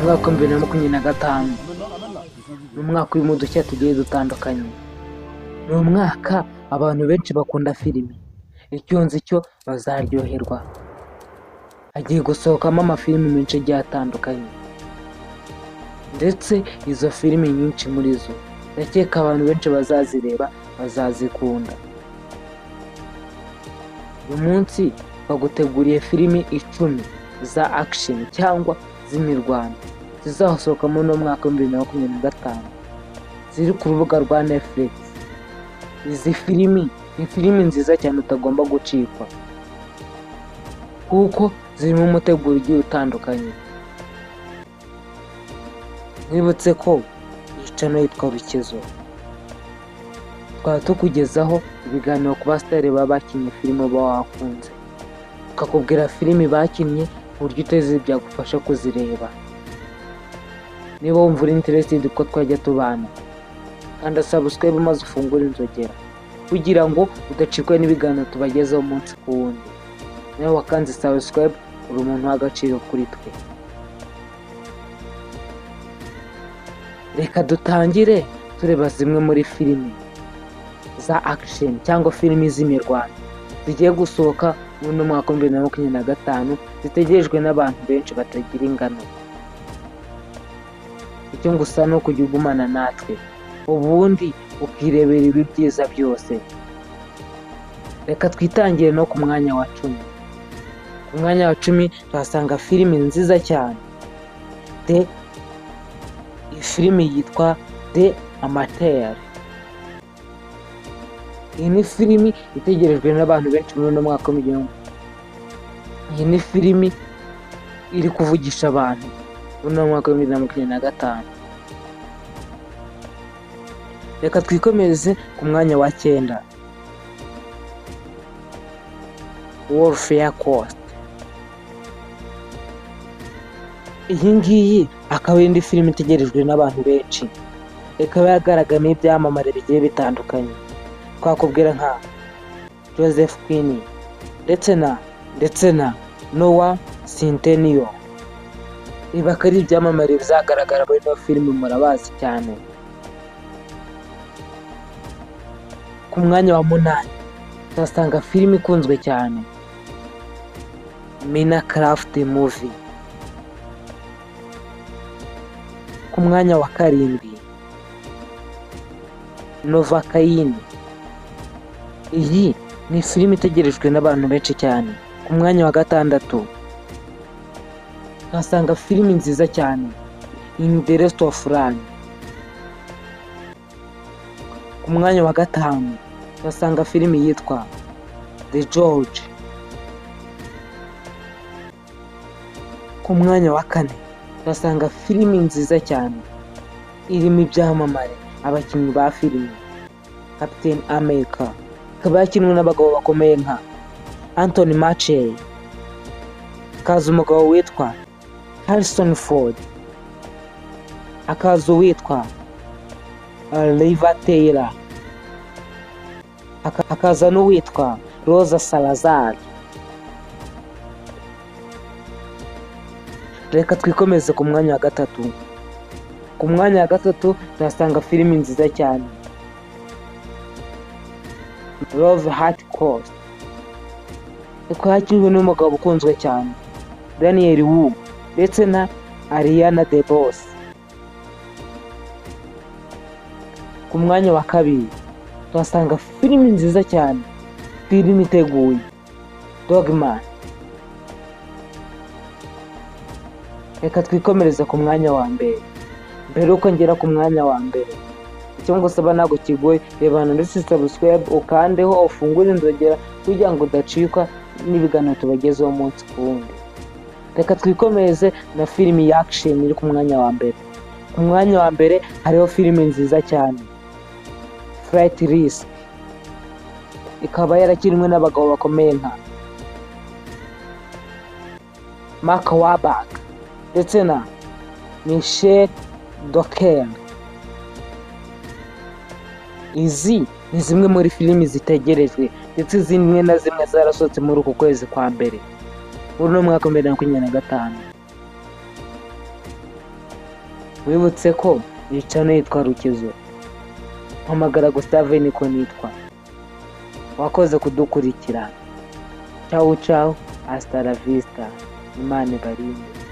Umwaka wa 2025 ni umwaka urimo udushya tugiye dutandukanye. Ni umwaka abantu benshi bakunda filimi, icyo nzi cyo bazaryoherwa. Hagiye gusohokamo amafilimi menshi agiye atandukanye, ndetse izo filimi nyinshi muri zo ndakeka abantu benshi bazazireba bazazikunda. Uyu munsi baguteguriye filimi 10 za action cyangwa z'imirwano zizasohoka muri uno mwaka wa 2025, ziri ku rubuga rwa Netflix. Izi filimi ni filimi nziza cyane utagomba gucikwa, kuko zirimo umuteguro ugiye utandukanye. Mwibutse ko iyi channel yitwa Rukezo, twaba tukugezaho ibiganiro ku basitari baba bakinnye filime uba wakunze, tukakubwira filimi bakinnye ku buryo uteze byagufasha kuzireba. Niba wumva uri interested ko twajya tubana, kanda subscribe maze ufungure inzogera kugira ngo udacikwa n'ibiganiro tubagezaho umunsi ku wundi. Nawe wakanze subscribe uri umuntu w'agaciro kuri twe. Reka dutangire tureba zimwe muri filimi za action cyangwa filimi z'imirwano zigiye gusohoka muri uno mwaka wa 2025, zitegerejwe n'abantu benshi batagira ingano. Icyo ngusa ni ukujya ugumana natwe, ubundi ukirebera ibi byiza byose. Reka twitangire no ku mwanya wa 10. Ku mwanya wa 10 tuhasanga filimi nziza cyane, filimi yitwa The Amateur. Iyi ni filimi itegerejwe n'abantu benshi muri uno mwaka w'igihumbi. Iyi ni filimi iri kuvugisha abantu muri uno mwaka wa 2025. Reka twikomereze ku mwanya wa 9, Warfare Coast. Iyi ngiyi akaba ari indi filimi itegerejwe n'abantu benshi, ikaba yagaragayemo ibyamamare bigiye bitandukanye. Twakubwira nka Joseph Quinn ndetse na Noah Centineo. Ibi akaba ari ibyamamare bizagaragara muri ino filimi, murabazi cyane. Ku mwanya wa 8 tuhasanga filimi ikunzwe cyane, Minecraft Movie. Ku mwanya wa 7, Novocaine. Iyi ni filimi itegerejwe n'abantu benshi cyane. Ku mwanya wa 6 tuhasanga filimi nziza cyane, In the Rest of Run. Ku mwanya wa 5 tuhasanga filimi yitwa The George. Ku mwanya wa 4 tuhasanga filimi nziza cyane irimo ibyamamare, abakinnyi ba filimi Captain America, ikaba yakinwe n'abagabo bakomeye nka Anthony Mackie, hakaza umugabo witwa Harrison Ford, hakaza uwitwa Liv Tyler, hakaza n'uwitwa Rosa Salazar. Reka twikomeze ku mwanya wa 3. Ku mwanya wa 3 tuhasanga filimi nziza cyane, Love Heart Coast. Ikaba yakinwe n'umugabo ukunzwe cyane Daniel Wu ndetse na Ariana DeBose. Ku mwanya wa 2 tuhasanga filimi nziza cyane, filimi iteguye, Dogman. Reka twikomereze ku mwanya wa 1. Mbere uko ngera ku mwanya wa 1, icyo ngusaba ntabwo kigoye, reba ndetse subscribe ukandeho ufungure inzogera kugira ngo udacikwa n'ibiganiro tubagezeho umunsi ku wundi. Reka twikomereze na filimi ya action iri ku mwanya wa 1. Ku mwanya wa 1 hariho filimi nziza cyane, Flight Risk. Ikaba yarakinwe n'abagabo bakomeye nka Mark Wahlberg ndetse na Michelle Dockery. Izi ni zimwe muri filimi zitegerejwe ndetse zimwe na zimwe zarasohotse muri uku kwezi kwa mbere muri uno mwaka wa 2025. Wibutse ko iyi channel yitwa Rukezo. Mpamagara Gustave niko nitwa. Wakoze kudukurikira. Ciao ciao, hasta la vista. Imana ibarinde.